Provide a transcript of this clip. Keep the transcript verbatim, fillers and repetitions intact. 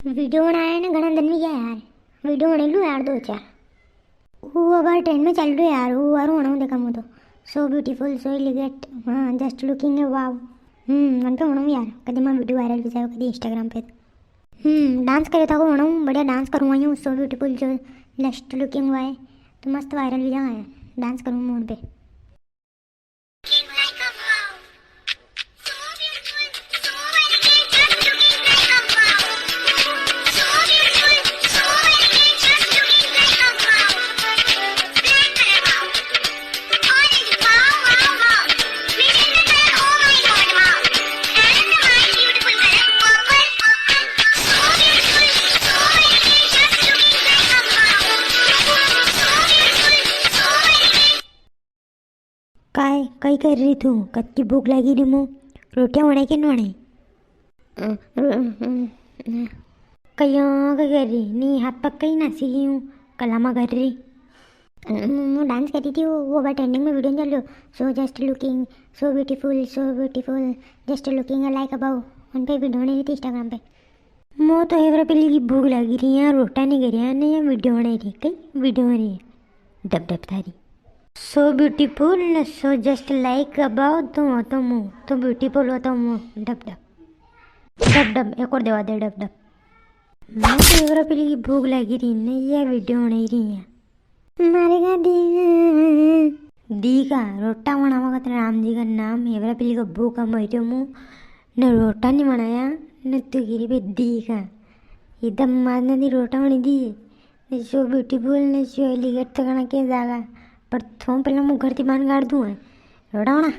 Video बनाया ने घणा दिन भी गया यार, वीडियो बने लू यार दो चार। वो अबार ट्रेंड में चल रही यार, वो वारो होना देखा मु तो। So beautiful, so elegant, हाँ, just looking a wow। हम्म, मन पे होना यार, कदी मां वीडियो वायरल भी जावे, कदी Instagram पे। हम्म, डांस करे था को होना, बढ़िया डांस करूँ आई हूँ। So beautiful, जो just looking wow, तो मस्त वायरल भी जावे, डांस करूँ मन पे। काय, कई कर रही तू? कतकी भूख लागी री मु। रोटियां वणे के नी वणे? अ, अ, अ, अ। कई, अ, कई कर रही? नी, हाथ पग कई नासी गई हूँ, कलामा कर रही। अ, मु, मु डांस कर रही थी, वो, वो अबार ट्रेंडिंग में वीडियो चल रही हो। So just looking, so beautiful, so beautiful, just looking like a wow। उन पे वीडियो बनी रही थी Instagram पे। मो तो हेवरा पेली की भूख लागी री है, रोटा नी करिया ने या वीडियो बना रही, कई वीडियो बना रही है। डब डब थारी। So beautiful ने so just like a wow, तो हो तो मु, तो beautiful हो तो मु, डब डब। डब डब, एक और देवा दे डब डब। मो तो हेवरा पेली की भूख लागी री ने या वीडियो बना रही है। मारेगा दी। दी का रोटा बनावा का तेरा राम जी का नाम, हेवरा पेली का भूखा मरियो मु, ने रोटा नी बनाया, ने तू गिरी पे दी का। एकदम मारना दी रोटा बनी दी, ने so beautiful, ने so elegant तो कना के जागा, पर थो पहले मु घर ती बाहर काट दूँ है। रोटा बना।